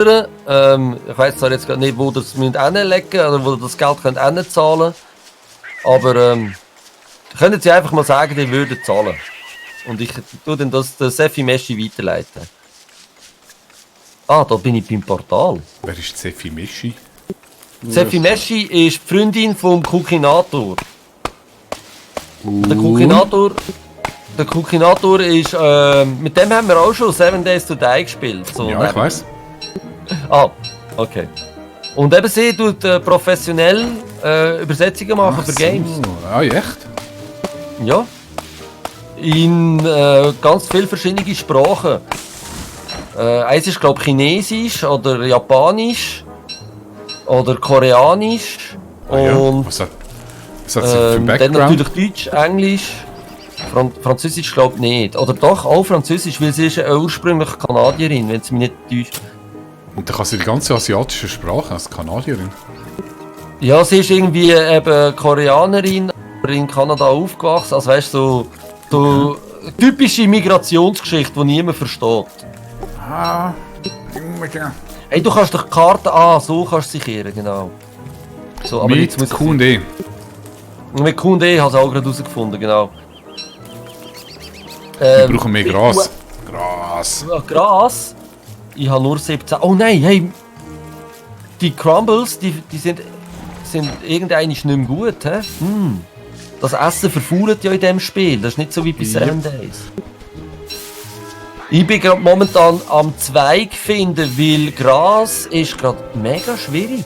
Ich weiss zwar jetzt gerade nicht, wo das hinlegen oder wo das Geld hinzahlen könnt, aber können Sie einfach mal sagen, die würden zahlen. Und ich tue dann das der Sefi Messi weiterleiten. Ah, da bin ich beim Portal. Wer ist Sefi Messi? Sefi Messi ist die Freundin vom Kukinator. Der Kukinator ist, mit dem haben wir auch schon 7 Days to Die gespielt. So Ja, ich weiss. Ah, okay. Und eben sie tut professionell Übersetzungen machen für Games. Ah, echt? Ja. In ganz viele verschiedene Sprachen. Eins ist, glaube ich, Chinesisch oder Japanisch oder Koreanisch. Ah, ja. Und Was hat sie für dann Background? natürlich Deutsch, Englisch. Französisch glaube ich nicht. Oder doch, auch Französisch, weil sie ist ursprünglich Kanadierin, wenn sie mich nicht täuscht. Und dann kann sie die ganze asiatische Sprache als Kanadierin. Ja, sie ist irgendwie eben Koreanerin, aber in Kanada aufgewachsen. Also weißt du, so typische Migrationsgeschichte, die niemand versteht. Ah, Hey, du kannst doch die Karte so kannst du sie kehren, genau. So, aber jetzt mit muss Q&E. Mit Q&E habe ich auch gerade herausgefunden, genau. Wir brauchen mehr Gras. Gras. Gras? Ich habe nur 17. Oh nein, hey! Die Crumbles, die sind irgendeine nicht mehr gut, hä? Das Essen verfault ja in diesem Spiel, das ist nicht so wie bei 7 Days. Ich bin gerade momentan am Zweig finden, weil Gras ist gerade mega schwierig.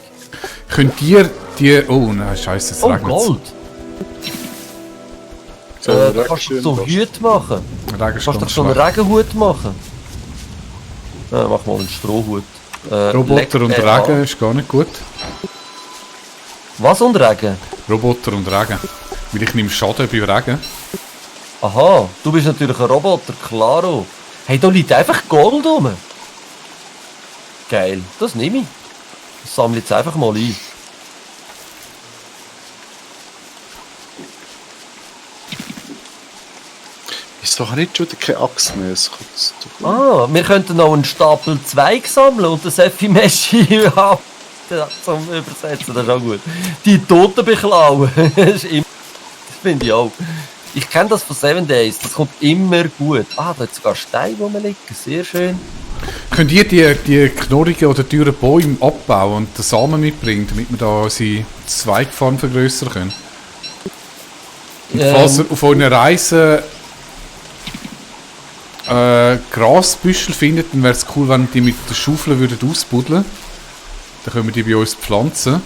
Könnt ihr die... Oh nein, scheiße, es Oh, regnet. Gold! Du kannst so Hüte machen. Du kannst doch so einen Regenhut machen. Ja, mach mal einen Strohhut. Roboter und Regen ist gar nicht gut. Was und Regen? Roboter und Regen. Weil ich nehme Schaden bei Regen. Aha, du bist natürlich ein Roboter, klaro. Hey, da liegt einfach Gold rum. Geil, das nehme ich. Das sammle ich jetzt einfach mal ein. Ist doch nicht schon keine Axt mehr. Wir könnten noch einen Stapel Zweig sammeln und das Sefi Messi zum Übersetzen, das ist auch gut. Die Toten beklauen. Das finde ich auch. Ich kenne das von 7 Days, das kommt immer gut. Ah, da hat sogar Steine rumliegen, sehr schön. Könnt ihr die knorrigen oder teuren Bäume abbauen und den Samen mitbringen, damit wir da unsere Zweigfarm vergrößern können? Und falls ihr auf euren Reisen Grasbüschel findet, dann wäre es cool, wenn die mit der Schaufel ausbuddeln. Dann können wir die bei uns pflanzen.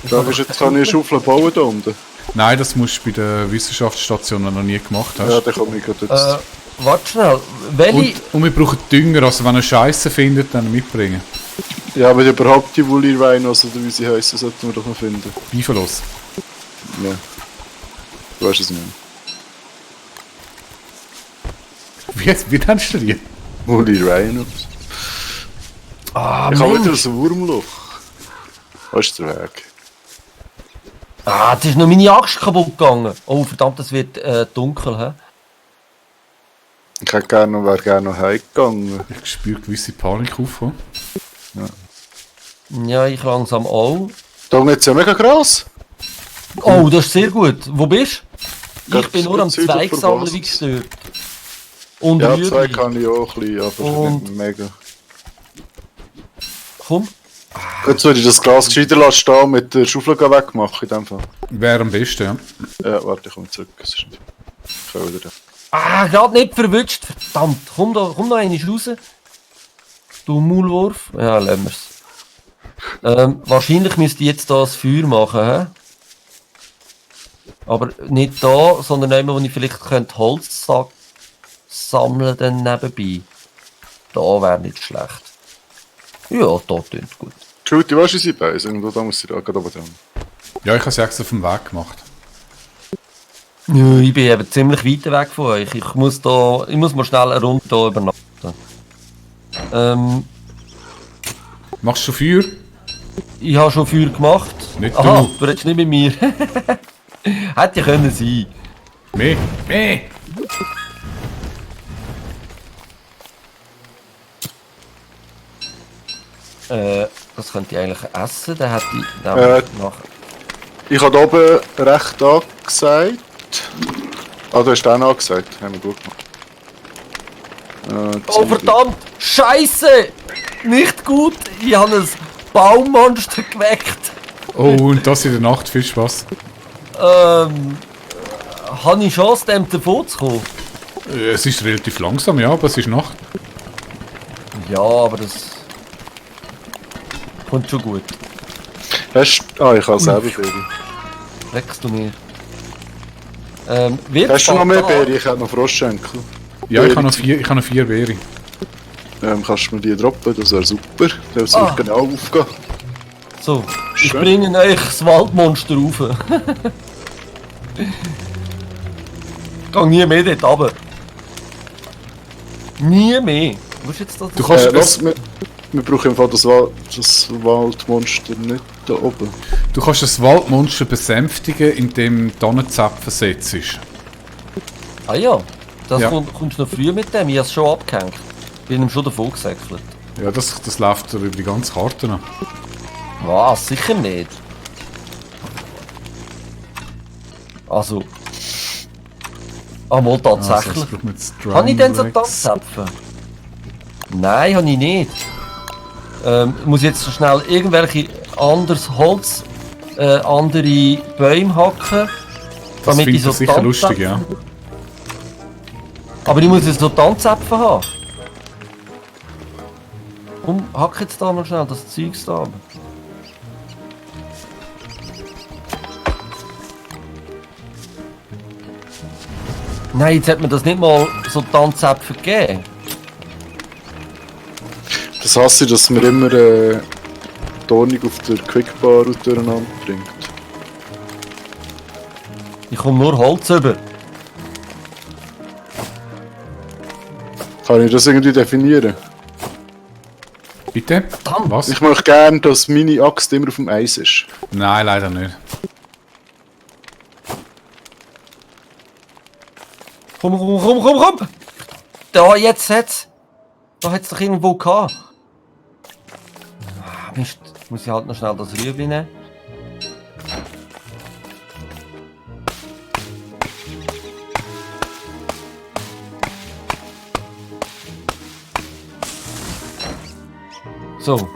Da ist jetzt keine Schaufel bauen da unten. Nein, das musst du bei der Wissenschaftsstation, wenn du noch nie gemacht hast. Ja, dann komme ich gerade jetzt. Warte schnell, welche... Und wir brauchen Dünger, also wenn ihr Scheiße findet, dann mitbringen. Ja, aber überhaupt die Woolly Rhinos oder wie sie heißen, sollten wir doch noch finden. Beiverlos. Ja. Du weißt es nicht. Wie nennst du die? Woolly Rhinos. Ich habe wieder ein Wurmloch. Was ist der Weg? Ah, jetzt ist noch meine Axt kaputt gegangen. Oh verdammt, es wird dunkel, hä? Ich wäre gerne noch heimgegangen. Ich spüre gewisse Panik aufkommen. Ja, ich langsam auch. Da gibt es ja mega Gras. Oh, das ist sehr gut. Wo bist du? Ich Ganz bin nur am südlich Zweig von sammeln, Basel. wie gestört. Und Ja, Rüebli. zwei kann ich auch ein bisschen, aber Und- nicht mega. Komm. Jetzt würde ich das Glas gescheiter lassen stehen, mit der Schaufel wegmachen in dem Fall. Wäre am besten, ja. Ja, warte, ich komme zurück. Es ist nicht... Ich kann wieder da. Ah, gerade nicht verwünscht. Verdammt. Komm noch einmal raus. Du Maulwurf. Ja, lassen wir's. Wahrscheinlich müsste ich jetzt da das Feuer machen, hä? Aber nicht da, sondern immer, wo ich vielleicht könnte Holz sammeln dann nebenbei. Da wäre nicht schlecht. Ja, da tönt gut. Judy, weißt du, wie sie bei sind? Da muss ich da gerade oben dran. Ja, ich habe es extra auf dem Weg gemacht. Ja, ich bin eben ziemlich weit weg von euch. Ich muss mal schnell eine Runde hier übernachten. Machst du Feuer? Ich habe schon Feuer gemacht. Nicht Aha, du. du redest nicht mit mir. Hätte ja können sein. Mehr. Mehr. Das könnte ich eigentlich essen, dann hätte ich nach... Ich habe oben recht angesagt. Ah, du hast den angesagt. Haben wir gut gemacht. Oh verdammt! Scheiße! Nicht gut! Ich habe ein Baummonster geweckt. Oh, und das in der Nacht, viel Spaß. Habe ich Chance, dem davon zu kommen? Es ist relativ langsam, ja, aber es ist Nacht. Ja, aber das... kommt schon gut. ich habe selber Beere. Weckst du mir? Hast du noch mehr Beere? Ich hätte noch Froschschenkel. Ja, ich habe noch 4 Beere. Kannst du mir die droppen? Das wäre super. Das wird genau aufgehen. So, ich Schön. bringe euch das Waldmonster rauf. Geh nie mehr dort runter. Nie mehr. Wo ist jetzt das? Du kannst wir brauchen im Fall das Waldmonster nicht da oben. Du kannst das Waldmonster besänftigen, indem du Tannenzapfen setzt. Ah ja, das Ja. kommst du noch früh mit dem. Ich habe es schon abgehängt. Bin ihm schon davon gesäckelt. Ja, das läuft über die ganze Karte noch. Was? Sicher nicht. Also. Mal tatsächlich. Also, brauchen wir jetzt Habe ich denn so Drumlegs. Tanzzapfen? Nein, habe ich nicht. Muss ich jetzt so schnell irgendwelche anderes Holz, andere Bäume hacken, Das damit finde ich so ich sicher lustig, Tanzzapfen- ja. Aber ich muss jetzt so Tanzzapfen haben. Komm, hack jetzt da mal schnell das Zeugs da. runter. Nein, jetzt hat mir das nicht mal so Tanzzapfen gegeben. Das hasse ich, dass mir immer die Ordnung auf der Quickbar durcheinander bringt. Ich komme nur Holz über. Kann ich das irgendwie definieren? Bitte? Verdammt. Was? Ich möchte gerne, dass meine Axt immer auf dem Eis ist. Nein, leider nicht. Komm! Da, jetzt hat's. Da hat's doch irgendwo gehabt. Ah, Mist, muss ich halt noch schnell das Rüebli nehmen. So,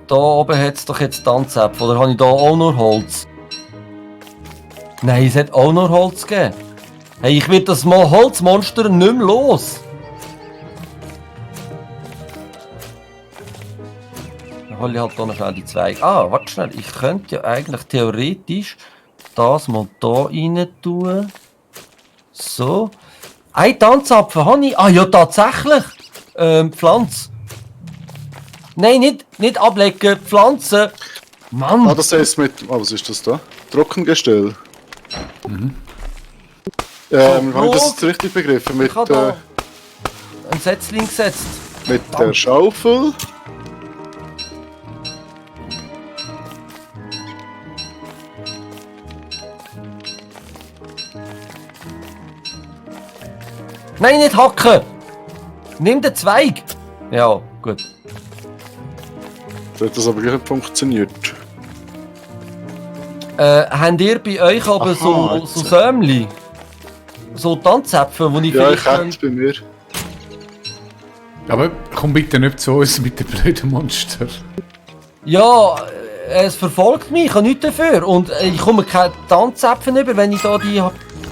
da oben hat's doch jetzt Tanzäpfel, oder habe ich da auch nur Holz? Nein, es hat auch nur Holz gegeben. Hey, ich werde das mal Holzmonster nicht mehr los. Dann hole ich halt da noch schnell die Zweige. Ah, warte schnell. Ich könnte ja eigentlich theoretisch das mal da rein tun. So. Ein Tanzapfel habe ich. Ah ja, tatsächlich. Pflanze. Nein, nicht ablecken. Pflanze. Mann. Ah, das heisst mit... Ah, was ist das da? Trockengestell. Habe ich das jetzt richtig begriffen? Mit, Ich habe da ein Setzling gesetzt. mit der Schaufel. Nein, nicht hacken! Nimm den Zweig! Ja, gut. So hat das aber gleich nicht funktioniert. Habt ihr bei euch aber Aha, so jetzt. Sämli? So Tanzäpfel, wo ich Ja, ich vielleicht... hätte bei mir. Aber komm bitte nicht zu uns mit dem blöden Monster. Ja, es verfolgt mich, ich habe nichts dafür. Und ich komme keine Tanzäpfel über, wenn ich da die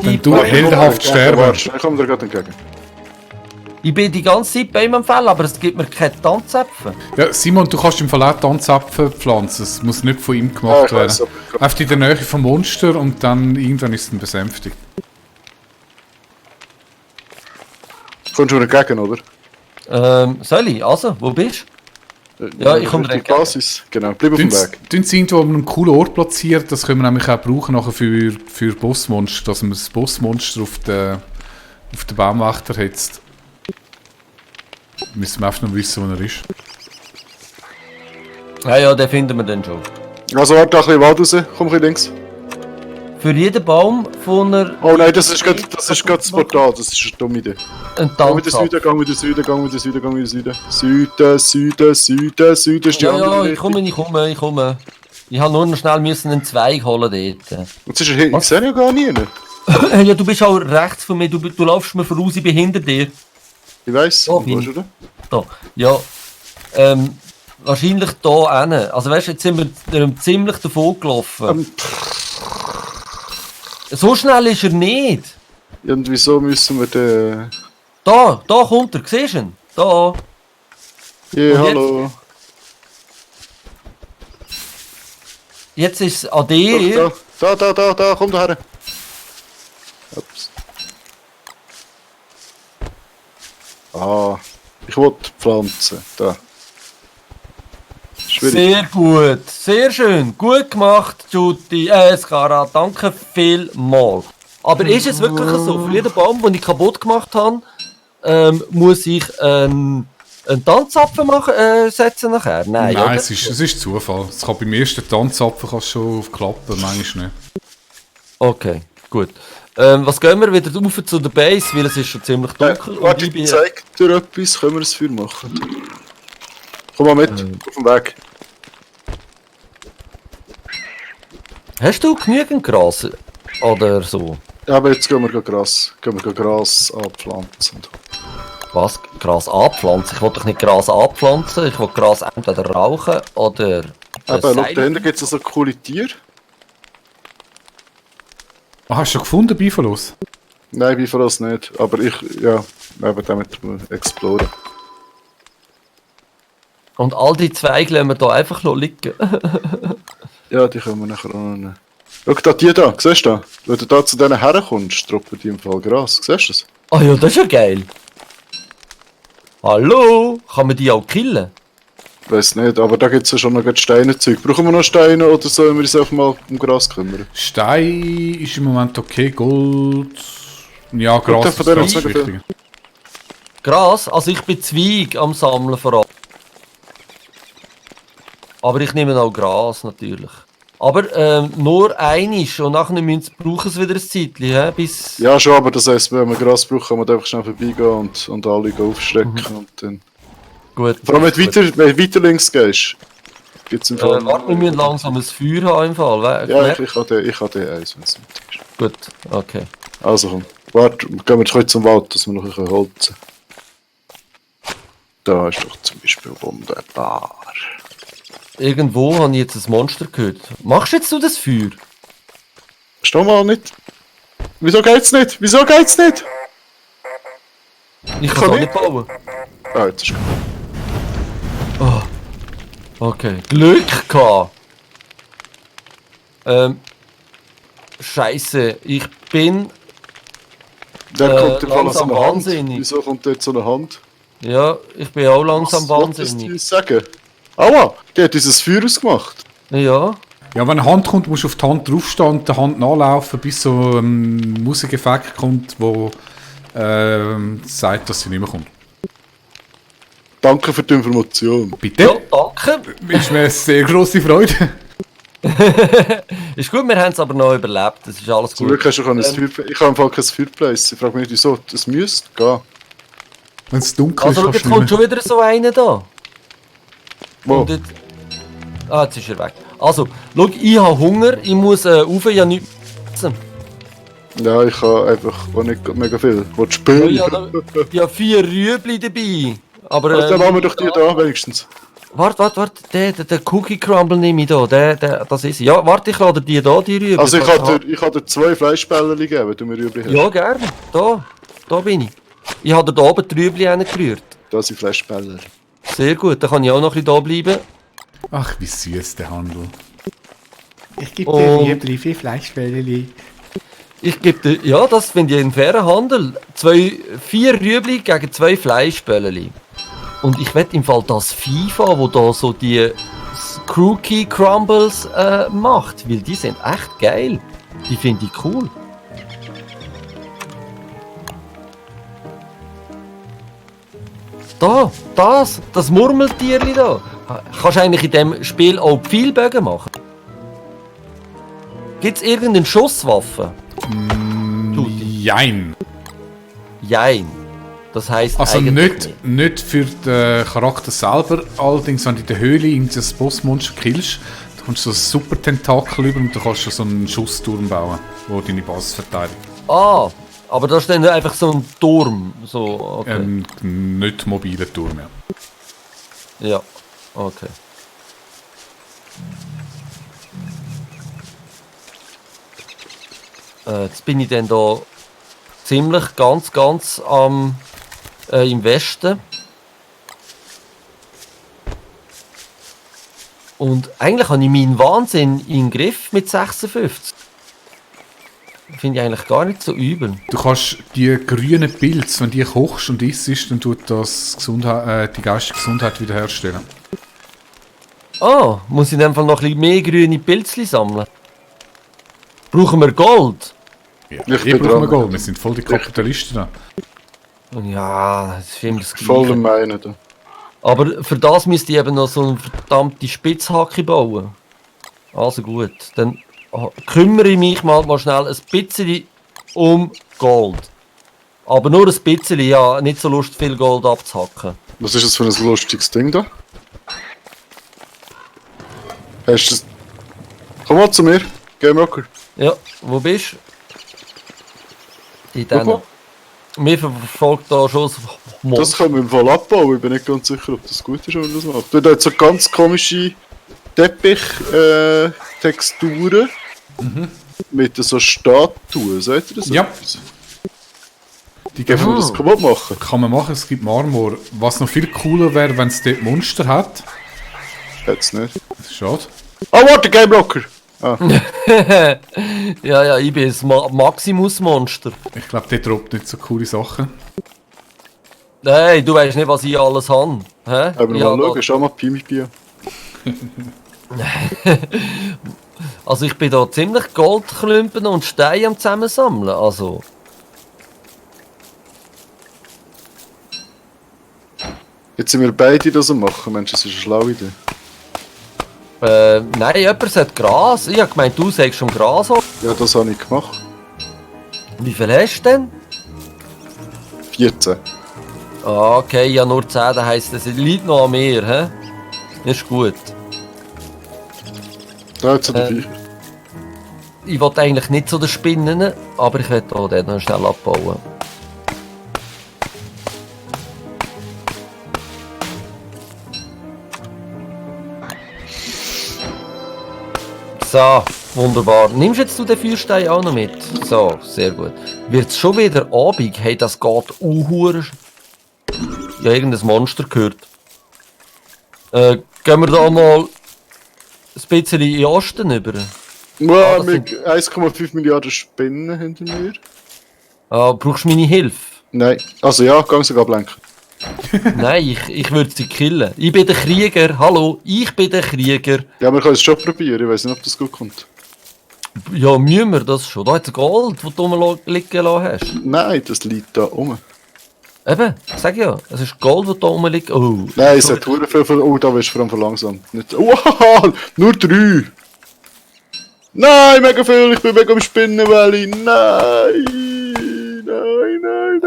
Wenn du heldenhaft sterben. Warte, ich komme dir gerade entgegen. Ich bin die ganze Zeit bei ihm am Fell, aber es gibt mir keine Tanzäpfel. Ja, Simon, du kannst im Fall auch Tanzapfen pflanzen. Es muss nicht von ihm Ah, gemacht ich werden. weiss, aber Einfach in der Nähe vom Monster und dann irgendwann ist es dann besänftigt. kommst du mir entgegen, oder? Soll ich? Also, wo bist du? Ja, ich komme dir die entgegen. Basis. Genau, bleib auf dem Weg. Tun sie irgendwo an einem coolen Ort platziert, das können wir nämlich auch brauchen nachher für Bossmonster, dass man das Bossmonster auf den Baumwächter hetzt. Müssen wir einfach noch wissen, wo er ist. Ja, den finden wir dann schon. Also warte, ein bisschen Wald raus. Komm ein bisschen links. für jeden Baum von einer... Oh nein, das ist gerade das Portal, das ist eine dumme Idee. Ein Gang wieder Süden, Tanzapfel. gang wieder Süden, gang wieder Süden, gang wieder Süden. Süden ist die Ja, andere ich Richtung. komme. Ich habe nur noch schnell müssen einen Zweig holen dort. Jetzt ist er hin, ich sehe ihn ja gar nie. Ja, du bist auch rechts von mir, du laufst mir voraus, ich bin hinter dir. Ich weiss, Oh, wo bist du, oder? Da. Ja, wahrscheinlich da hin. Also weißt du, jetzt sind wir ziemlich davon gelaufen. So schnell ist er nicht. Ja, und wieso müssen wir den... Da kommt er, siehst du ihn? Da. Ja, Und hallo. Jetzt ist es an dir. Da, komm da her. Ups. Ah, ich wollte Pflanzen. Da. Schwierig. Sehr gut, sehr schön, gut gemacht, Judy, Skara, danke vielmals. Aber ist es wirklich so, für jeden Baum, den ich kaputt gemacht habe, muss ich einen Tanzapfel setzen nachher? Nein, Nein, oder? es ist Zufall. Es kann beim ersten Tanzapfel kannst du schon klappen, manchmal nicht. Okay, gut. Was gehen wir wieder rauf zu der Base, weil es ist schon ziemlich dunkel. Warte, und ich zeig dir etwas. Können wir ein Feuer machen? Komm mal mit, auf dem Weg. Hast du genügend Gras oder so? Ja, aber jetzt gehen wir Gras anpflanzen. Was? Gras anpflanzen? Ich will doch nicht Gras anpflanzen, ich will Gras entweder rauchen oder... Aber schau, da hinten gibt es so coole Tiere. Ah, hast du schon gefunden, Bifalus? Nein, wie das nicht. Aber ich, ja, eben damit exploren. Und all die Zweige lassen wir da einfach liegen. Ja, die können wir nachher auch noch nehmen. Schau da, die da, siehst du? Wenn du da zu denen herkommst, droppen die im Fall Gras. Siehst du das? Ah ja, das ist ja geil. Hallo? Kann man die auch killen? Weiß nicht, aber da gibt es ja schon noch Steinezeug. Brauchen wir noch Steine oder sollen wir uns einfach mal um Gras kümmern? Stein ist im Moment okay, Gold... Ja, Guck, Gras von der ist hat's mega wichtiger. Gras? Also ich bin Zweig am Sammeln vor allem. Aber ich nehme auch Gras natürlich. Aber nur einisch und nachher brauchen sie wieder ein Zeitchen, hä? Bis... Ja, schon, aber das heisst, wenn wir Gras brauchen, kann man einfach schnell vorbeigehen und alle aufstrecken und dann... Gut. Vor allem, wenn du weiter links gehst, gibt es im Fall... Warte, wir müssen langsam ein Feuer haben im Fall. Ja, ich habe den eins, wenn es nicht ist. Gut, okay. Also komm, warte, gehen wir heute zum Wald, dass wir noch ein bisschen holzen. Da ist doch zum Beispiel wunderbar. Irgendwo habe ich jetzt ein Monster gehört. Machst jetzt du das Feuer? Steh mal nicht. Wieso geht's nicht? Wieso geht's nicht? Ich kann kann auch nicht. nicht bauen. Ah, jetzt ist gut. Okay. Glück gehabt. Scheiße, ich bin... Der kommt im Fall so langsam eine Hand. wahnsinnig. Wieso kommt dort so eine Hand? Ja, ich bin auch langsam Was wolltest du wahnsinnig. uns sagen? Aua, die hat dieses Feuer ausgemacht. Ja. Ja, wenn eine Hand kommt, musst du auf die Hand draufstehen und der Hand nachlaufen, bis so ein Musikeffekt kommt, wo sagt, dass sie nicht mehr kommt. Danke für die Information. Bitte? Ja, danke. Ist mir eine sehr grosse Freude. Ist gut, wir haben es aber noch überlebt. Das ist alles Zum gut. Glück hast du kein Feuerplatz. Ich habe im Fall kein Fireplace. Ich frage mich nicht, wieso. Das müsste gehen. Wenn es dunkel Also schau, ist, jetzt kannst kommt du schon wieder so einer da. Wo? Und jetzt... Ah, jetzt ist er weg. Also, schau, ich habe Hunger, ich muss rauf, ich habe nichts zu essen. Ja, ich habe einfach auch nicht mega viel. Willst du Ich spielen? habe 4 Rüebli dabei. Aber... Also, dann machen wir doch die da wenigstens. Warte, der Cookie Crumble nehme ich da, das ist ja, warte, ich lade die da, die Rüebli. Also, ich kann dir 2 Fleischbälle geben, wenn du mir übrig hast. Ja, gerne, da bin ich. Ich habe da oben die Rüebli reingerührt. Da sind Fleischbälle. Sehr gut, dann kann ich auch noch ein bisschen da bleiben. Ach, wie süß der Handel. Ich gebe Und- dir Rüebli für Fleischbällchen. Ich gebe dir, ja, das finde ich einen fairen Handel. 4 Rüebli gegen 2 Fleischbällchen. Und ich wette im Fall das FIFA, wo da so die Cookie Crumbles macht, weil die sind echt geil. Die finde ich cool. Da, das Murmeltierli da. Kannst du eigentlich in dem Spiel auch Pfeilbögen machen? Gibt es irgendeine Schusswaffe? Tutti. Jein. Jein. Das heisst Also eigentlich nicht für den Charakter selber, allerdings wenn du in der Höhle in das Bossmonster killst, dann kommst du so ein super Tentakel über und du kannst so einen Schussturm bauen, der deine Basis verteidigt. Ah, aber da ist dann einfach so ein Turm. So, okay. Nicht mobiler Turm, ja. Ja, okay. Jetzt bin ich dann da ziemlich ganz im Westen. Und eigentlich habe ich meinen Wahnsinn in den Griff mit 56. Finde ich eigentlich gar nicht so übel. Du kannst die grünen Pilze, wenn die kochst und isst, dann tut das die geistige Gesundheit wiederherstellen. Ah, muss ich in dem Fall noch ein bisschen mehr grüne Pilzli sammeln? Brauchen wir Gold? Ja, Ich ich bin brauche dran. Gold, wir sind voll die Kapitalisten da. Ja, das finde ich das Voll Gleiche. meinen da. Aber für das müsste ich eben noch so eine verdammte Spitzhacke bauen. Also gut, dann kümmere ich mich mal schnell ein bisschen um Gold. Aber nur ein bisschen, ja, nicht so Lust, viel Gold abzuhacken. Was ist das für ein lustiges Ding da? Hast du das... Komm mal zu mir, Game Rocker. Ja, wo bist du? In Guck denen. mal. Mir verfolgt da schon das Das Monster. können wir im Fall abbauen, ich bin nicht ganz sicher, ob das gut ist, wenn man das macht. Da hat so ganz komische Teppich-Texturen mit so Statuen, seht ihr das? Ja. Die Dürfen wir das kaputt machen? kann man machen, es gibt Marmor. Was noch viel cooler wäre, wenn es dort Monster hat. Jetzt nicht. Schade. Ah, warte, Game Rocker! Ah, Ja, ich bin ein Maximus-Monster. Ich glaube, der droppt nicht so coole Sachen. Nein, du weißt nicht, was ich alles habe. Hä? aber Ich mal hab schauen, schau mal PvP. Also ich bin da ziemlich Goldklumpen und Steine am zusammensammeln. Also. Jetzt sind wir beide das am machen, Mensch, das ist eine schlaue Idee. Nein, jemand sagt Gras. Ich habe gemeint, du sagst schon Gras. Ja, das habe ich gemacht. Wie viel hast du denn? 14. Ah, okay, ja nur 10, das heisst, es liegt noch an mir, hä? Ist gut. Da hat es den Viecher. Ich wollte eigentlich nicht zu den Spinnen, aber ich werde auch den noch schnell abbauen. So, wunderbar. Nimmst jetzt du den Feuerstein auch noch mit? So, sehr gut. Wird es schon wieder Abend? Hey, das geht unhuren. Ja, irgendein Monster gehört. Gehen wir da mal ein bisschen in den Osten über. Wow, das mit 1,5 Milliarden Spinnen hinter mir. Ah, brauchst du meine Hilfe? Nein. Also ja, gang sogar ablenken. Nein, ich würde sie killen. Ich bin der Krieger. Hallo, ich bin der Krieger. Ja, wir können es schon probieren, ich weiß nicht, ob das gut kommt. Ja, müssen wir das schon. Da hat es Gold, das du rumliegen lassen hast. Nein, das liegt da rum. Eben, sag ja, es ist Gold, das da rumliegt. Oh, Nein, es hat verdammt viel von... Oh, da wirst du vor allem verlangsamt. Nicht... Oh, nur 3! Nein, mega viel, ich bin mega am Spinnenwelle. Nein.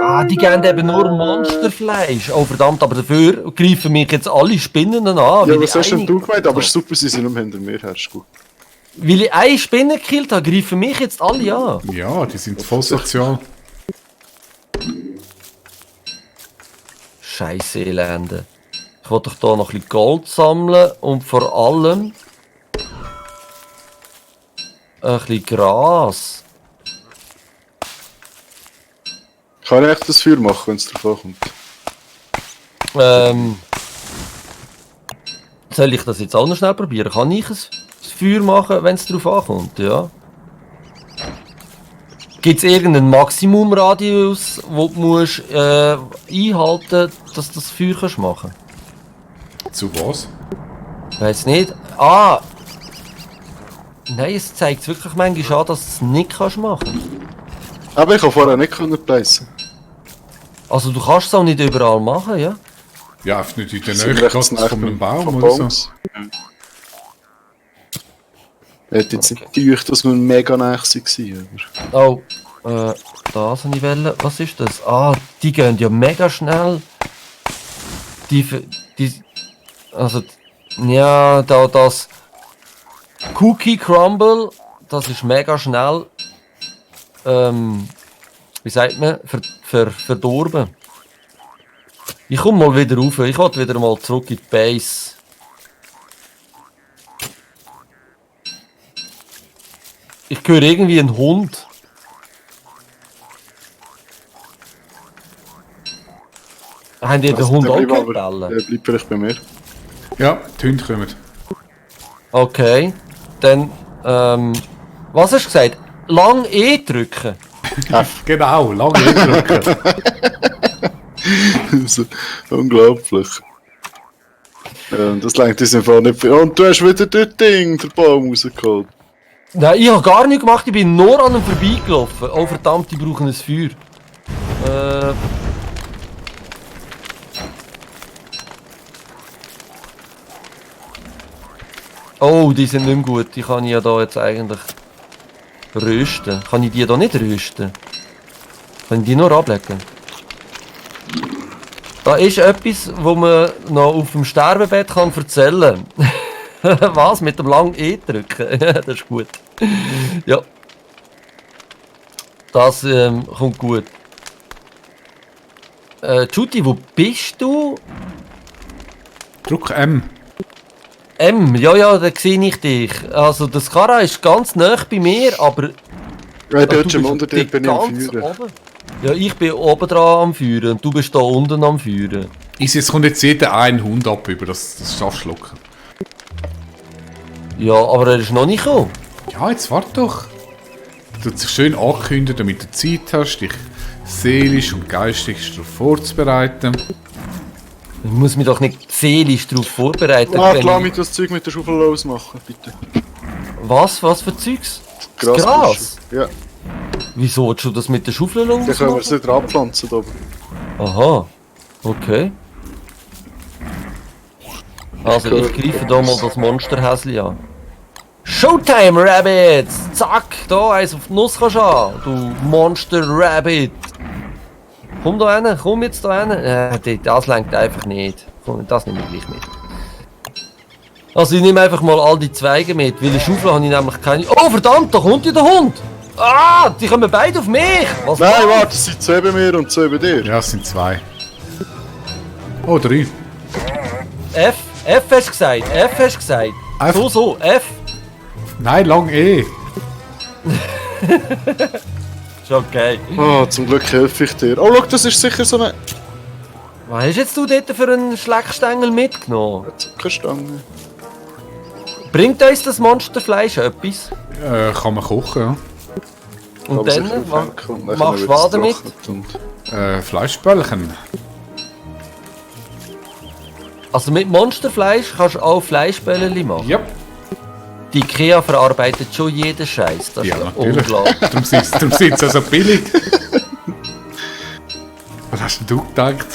Ah, die geben eben nur Monsterfleisch. Oh verdammt, aber dafür greifen mich jetzt alle Spinnen an. Ja, weil was ich hast denn eine- du gemeint? Aber super, sie sind hinter mir, Herr, ist gut. Weil ich eine Spinne gekillt habe, greifen mich jetzt alle an. Ja, die sind voll sozial. Scheisse Elende. Ich wollte doch hier noch ein bisschen Gold sammeln und vor allem ein bisschen Gras. Kann ich echt das Feuer machen, wenn es drauf ankommt? Soll ich das jetzt auch noch schnell probieren? Kann ich ein Feuer machen, wenn es darauf ankommt? Ja. Gibt es irgendeinen Maximumradius, wo du musst, einhalten musst, dass du das Feuer kannst machen Zu was? kannst? Weiß nicht. Ah! Nein, es zeigt wirklich manchmal an, dass du es nicht kannst machen. Aber ich habe vorher nicht placen. Also du kannst es auch nicht überall machen, ja? Ja, einfach nicht in der Sie Nähe sind recht gerade nah von einem Baum vom oder so. Baums. Er hat jetzt nicht gedacht, dass wir mega nah waren. Oh, das habe ich wollen. Was ist das? Ah, die gehen ja mega schnell. Also, ja, das Cookie Crumble, das ist mega schnell, wie sagt man, verdorben. Ich komme mal wieder rauf, ich will wieder mal zurück in die Base. Ich höre irgendwie einen Hund. Haben die den Hund auch gehört? Der bleibt vielleicht bei mir. Ja, die Hunde kommen. Okay, dann, was hast du gesagt? Lang E drücken. Genau, lange drücken. So, unglaublich. Das lenkt uns einfach nicht viel. Und du hast wieder das Ding, den Baum rausgeholt. Nein, ich habe gar nichts gemacht, ich bin nur an ihm vorbeigelaufen. Oh verdammt, die brauchen ein Feuer. Oh, die sind nicht mehr gut. Die kann ich ja da jetzt eigentlich rösten. Kann ich die da nicht rösten? Kann ich die nur ablegen? Da ist etwas, wo man noch auf dem Sterbebett kann erzählen kann. Was? Mit dem langen E drücken? Das ist gut. Ja. Das kommt gut. Judy, wo bist du? Druck M. Ja, da sehe ich dich. Also, das Kara ist ganz nah bei mir, aber... Ja, du dort schon unter dir bin ich am ganz Feuern. oben. Ja, ich bin oben dran am Feuern und du bist da unten am Feuern. Es kommt jetzt jeder einen Hund ab, über das schaffst du locker. Ja, aber er ist noch nicht gekommen. Ja, jetzt warte doch. Du sich schön ankündigen, damit du Zeit hast, dich seelisch und geistig darauf vorzubereiten. Ich muss mich doch nicht seelisch darauf vorbereiten. Ah, wenn lass ich- mich das Zeug mit der Schaufel losmachen, bitte. Was für Zeugs? Gras. Gras? Ja, Wieso willst du das mit der Schaufel dann können wir losmachen? es wieder abpflanzen da oben. Aha, okay. Also ich greife da mal das Monsterhäsli an. Showtime, Rabbits! Zack, da eins auf die Nuss kannst du an, du Monster Rabbit! Komm da hin, komm jetzt da hin. Das lenkt einfach nicht. Komm, das nehme ich gleich mit. Also ich nehme einfach mal all die Zweige mit, weil die Schaufel habe ich nämlich keine... Oh verdammt, da kommt ja der Hund! Ah, die kommen beide auf mich! Was Nein, machst du? warte, es sind 2 bei mir und 2 bei dir. Ja, es sind 2. Oh, 3. F hast du gesagt, F hast du gesagt. F. So, F. Nein, lang E. Ist okay. Ah, zum Glück helfe ich dir. Oh, schau, das ist sicher so eine Was hast jetzt du dort für einen Schleckstängel mitgenommen? Zuckerstange. Bringt uns das Monsterfleisch etwas? Kann man kochen, ja. Und Aber dann, sicher was aufhängen und dann machst du wird's was damit? getrocknet und- Fleischbällchen. Also mit Monsterfleisch kannst du auch Fleischbällchen machen. Ja. Die Ikea verarbeitet schon jeden Scheiß. Das ist Ja, ja natürlich. unglaublich. Darum sind sie ja so billig. Was hast denn du gedacht?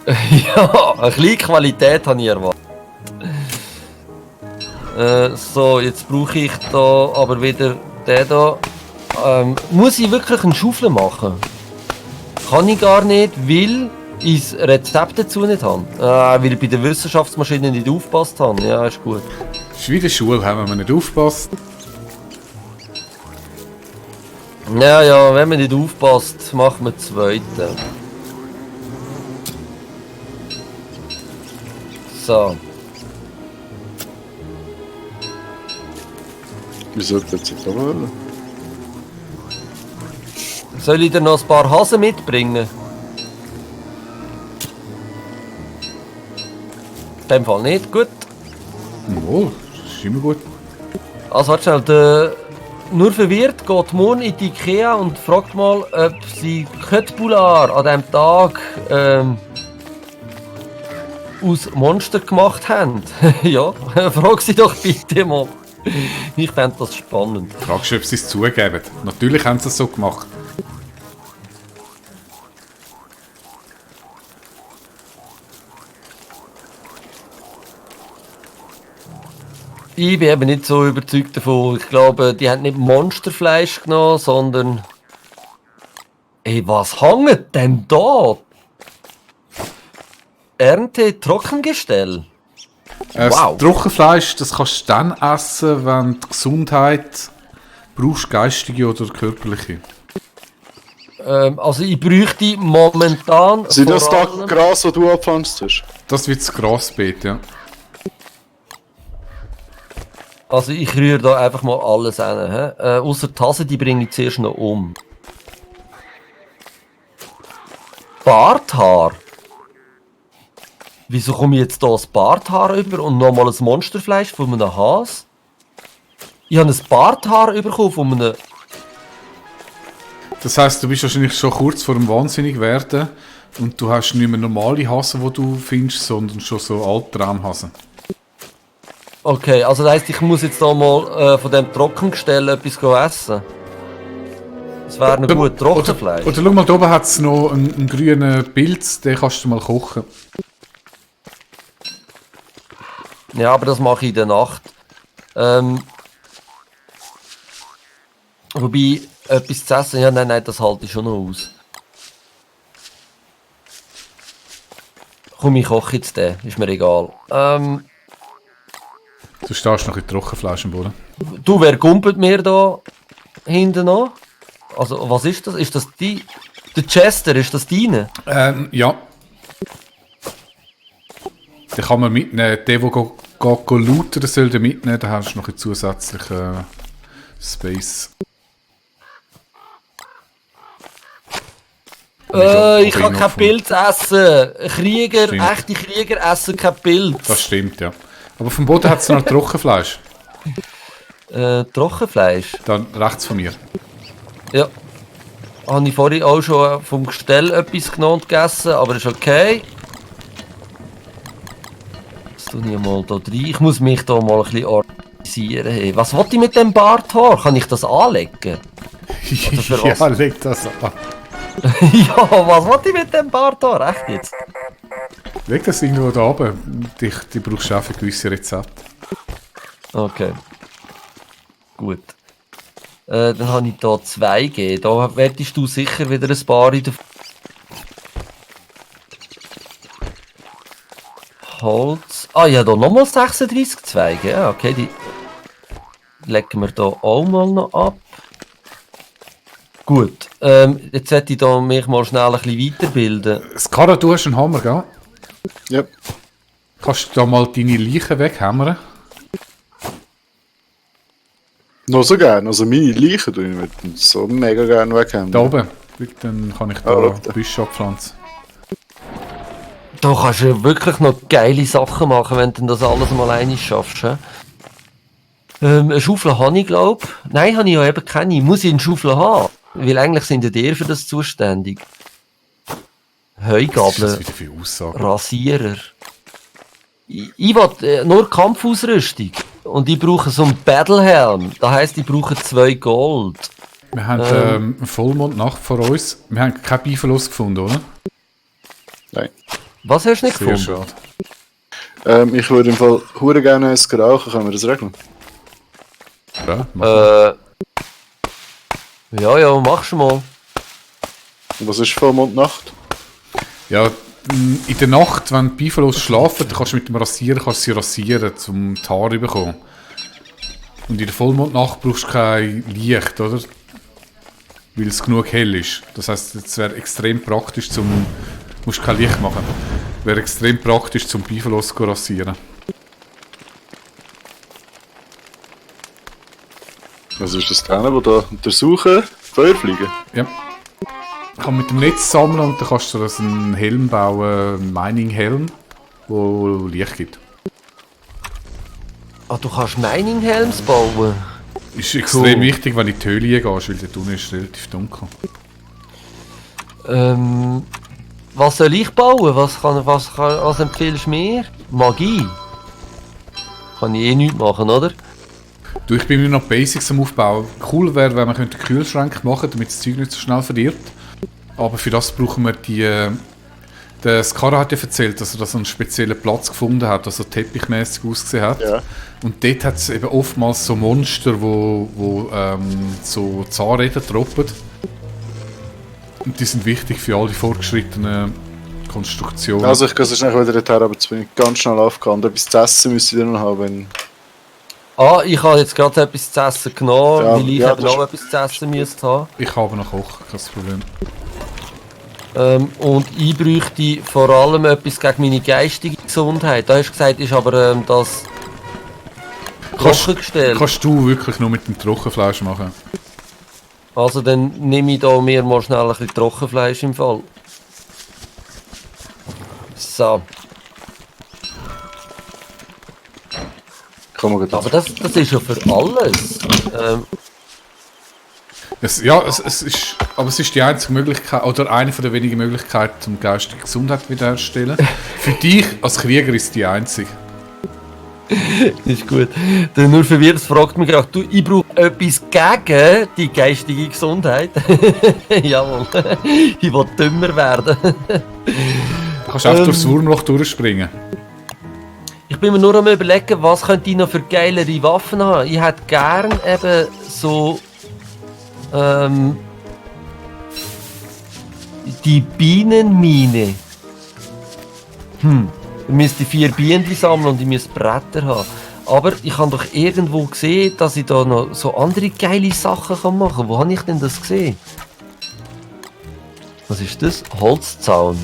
Ja, eine kleine Qualität habe ich erwartet. So, jetzt brauche ich da aber wieder den da. Muss ich wirklich einen Schaufel machen? Kann ich gar nicht, weil ich das Rezept dazu nicht habe. Weil ich bei der Wissenschaftsmaschine nicht aufgepasst habe. Ja, ist gut. Das ist wie in der Schule, haben wir nicht aufgepasst. Ja, wenn man nicht aufpasst, macht man den zweiten. So. Wieso sollte jetzt auch wollen? Soll ich dir noch ein paar Hasen mitbringen? In dem Fall nicht, gut. Oh, das ist immer gut. Also warte schnell, der nur verwirrt geht morgen in die Ikea und fragt mal, ob sie Köttbullar an diesem Tag aus Monster gemacht haben. Ja, frag sie doch bitte mal. Ich fände das spannend. Fragst du, ob sie es zugeben. Natürlich haben sie es so gemacht. Ich bin eben nicht so überzeugt davon. Ich glaube, die haben nicht Monsterfleisch genommen, sondern... Ey, was hängt denn da? Ernte Trockengestell. Das Trockenfleisch, das kannst du dann essen, wenn du Gesundheit brauchst, geistige oder körperliche. Also ich bräuchte momentan... Sind das vor da allem- Gras, das du abpflanzt hast? Das wird das Grasbeet, ja. Also ich rühre da einfach mal alles hin. Ausser die Hase, die bringe ich zuerst noch um. Barthaar. Wieso komme ich jetzt hier ein Barthaar über und nochmal ein Monsterfleisch von einem Hase? Ich habe ein Barthaar bekommen von einem... Das heisst, du bist wahrscheinlich schon kurz vor dem wahnsinnig werden und du hast nicht mehr normale Hasen, die du findest, sondern schon so Albtraumhasen. Okay, also das heisst, ich muss jetzt da mal von dem Trockengestell etwas essen. Das wäre noch gut, Trockenfleisch. Oder schau mal, da oben hat es noch einen grünen Pilz, den kannst du mal kochen. Ja, aber das mache ich in der Nacht. Wobei, etwas zu essen, ja, nein, das halte ich schon noch aus. Komm, ich koche jetzt den, ist mir egal. Du stehst noch in Trockenfleisch am Boden. Du, wer kumpelt mir da hinten an? Also, was ist das? Ist das die? Der Chester, ist das deine? Ja. Den kann man mitnehmen. Der looten soll den mitnehmen, da hast du noch einen zusätzlichen Space. Ich kann kein Pilz essen. Krieger, Stimmt. echte Krieger essen kein Pilz. Das stimmt, ja. Aber vom Boden hat es noch Trockenfleisch. Trockenfleisch. Dann rechts von mir. Ja. Habe ich vorhin auch schon vom Gestell etwas genommen und gegessen, aber ist okay. Das tue ich mal da rein. Ich muss mich da mal ein bisschen organisieren. Hey. Was will ich mit dem Barthaar? Kann ich das anlegen? für was? Ja, leg das an. Ja, was will ich mit dem Barthaar? Echt jetzt? Leg das irgendwo da oben. Die brauchst du auch für gewisse Rezepte. Okay. Gut. Dann habe ich hier 2 gegeben. Da wettest du sicher wieder ein paar in der... Holz. Ah ja, da nochmal 36 Zweige. Ja, okay, die legen wir da auch mal noch ab. Gut, jetzt sollte ich da mich mal schnell ein bisschen weiterbilden. Skara, du hast einen Hammer, gell? Ja. Kannst du da mal deine Leichen weghämmern? Noch so gern. Also meine Leichen tue ich mit so mega gerne weghängen. Da oben. Dann kann ich da schau da. Büsche abpflanzen. Da kannst du ja wirklich noch geile Sachen machen, wenn du das alles mal einig schaffst. He? Eine Schaufel habe ich, glaube ich. Nein, habe ich ja eben keine. Muss ich eine Schaufel haben? Weil eigentlich sind ja die für das zuständig. Was ist das Heugabel, wieder für Aussagen? Rasierer. Ich will nur Kampfausrüstung. Und ich brauche so einen Battlehelm. Das heisst, ich brauche 2 Gold. Wir haben eine Vollmondnacht vor uns. Wir haben keinen Beiverlust gefunden, oder? Nein. Was hast du nicht Sehr gefunden? Ich würde im Fall hure gerne eins rauchen. Können wir das regeln? Ja, mach. Ja, machst du mal. Und was ist Vollmondnacht? Ja, in der Nacht, wenn die Beiverlust schlafen, dann kannst du mit dem Rasierer sie rasieren, um die Haare zu bekommen. Und in der Vollmondnacht brauchst du kein Licht, oder? Weil es genug hell ist. Das heisst, es wäre extrem praktisch zum... Du musst kein Licht machen. Wäre extrem praktisch zum Beiverlust zu rasieren. Was ist das denn, wo da untersuchen? Feuer fliegen? Ja. Ich kann mit dem Netz sammeln und dann kannst du das einen Helm bauen, einen Mining-Helm, wo Licht gibt. Ah, du kannst Mining-Helms bauen. Ist extrem wichtig, wenn du in die Höhle gehst, weil dort unten ist relativ dunkel. Was soll ich bauen? Was empfiehlst du mir? Magie? Kann ich eh nichts machen, oder? Du, ich bin mir noch Basics am Aufbauen. Cool wäre, wenn wir einen Kühlschrank machen könnten, damit das Zeug nicht so schnell verdirbt. Aber für das brauchen wir die Der Skara hat ja erzählt, dass er da so einen speziellen Platz gefunden hat, der so teppichmäßig ausgesehen hat. Ja. Und dort hat es eben oftmals so Monster, wo so Zahnräder droppen. Und die sind wichtig für all die fortgeschrittenen Konstruktionen. Also ich gehe so schnell wieder dorthin, aber jetzt bin ich ganz schnell aufgegangen. Etwas zu essen müsste ich dann noch haben, wenn... Ich habe jetzt gerade etwas zu essen genommen, Ja, weil ich ja, eben das auch ist- etwas zu essen müsste haben. Ich habe noch Kochen, kein Problem. Und ich bräuchte vor allem etwas gegen meine geistige Gesundheit. Da hast du gesagt, ist aber das Kochengestell. Kannst du wirklich nur mit dem Trockenfleisch machen? Also dann nehme ich da mir mal schnell ein bisschen Trockenfleisch im Fall. So, Kann man gut aber das ist ja für alles. Es ist die einzige Möglichkeit, oder eine von der wenigen Möglichkeiten, um geistige Gesundheit wiederherzustellen. Für dich als Krieger ist die einzige. Ist gut. Der nur verwirrt fragt mich gerade, du, ich brauche etwas gegen die geistige Gesundheit. Jawohl. Ich will dümmer werden. Du kannst einfach durchs Wurmloch durchspringen. Ich bin mir nur am überlegen, was könnte ich noch für geilere Waffen haben. Ich hätte gern eben so die Bienenmine. Ich müsste 4 Bienen sammeln und ich müsste Bretter haben. Aber ich habe doch irgendwo gesehen, dass ich da noch so andere geile Sachen machen kann. Wo habe ich denn das gesehen? Was ist das? Holzzaun.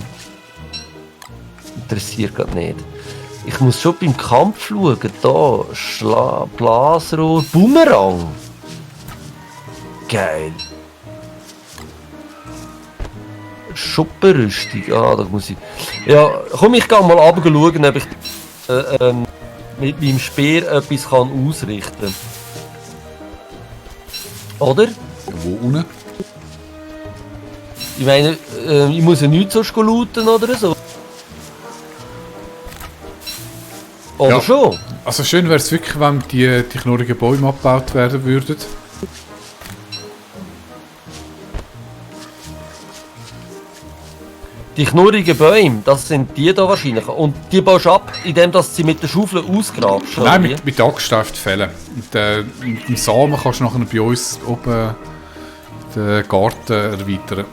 Interessiert gerade nicht. Ich muss schon beim Kampf schauen. Da, Blasrohr, Bumerang. Geil. Schuppenrüstung. Da muss ich... Ja, komm, ich gehe mal runter schauen, ob ich mit meinem Speer etwas kann ausrichten kann. Oder? Wo unten? Ich meine, ich muss ja nichts sonst looten oder so. Oder Ja. schon? Also schön wäre es wirklich, wenn die knurrigen Bäume abgebaut werden würden. Die knurrigen Bäume, das sind die da wahrscheinlich. Und die baust du ab, indem du sie mit der Schaufel ausgrabst. oder Nein, wie? mit Axt fällen. Und mit dem Samen kannst du nachher bei uns oben den Garten erweitern.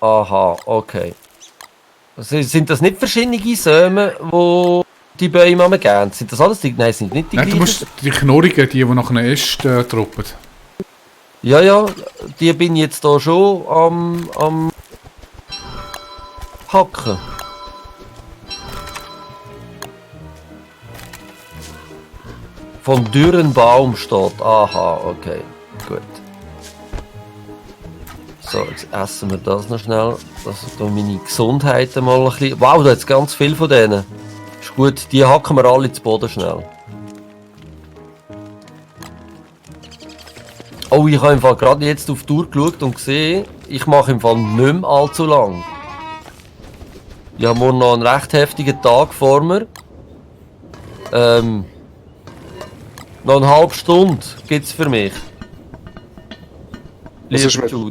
Aha, okay. Also sind das nicht verschiedene Säme, wo die Bäume am gern? Sind das alles die? Nein, sind nicht die Nein, du gleichen. musst die knurrigen, die nach einem Ästen droppen. Ja, die bin ich jetzt da schon am Hacken. Von dürren Baum steht. Aha, okay. Gut. So, jetzt essen wir das noch schnell. Dass da meine Gesundheit mal ein bisschen... Wow, da hat ganz viel von denen. Ist gut, die hacken wir alle zu Boden schnell. Oh, ich habe im Fall gerade jetzt auf die Uhr geschaut und gesehen, ich mache im Fall nicht mehr allzu lang. Ich habe morgen noch einen recht heftigen Tag vor mir. Noch eine halbe Stunde gibt es für mich. Was ist Lieber mit- Jude.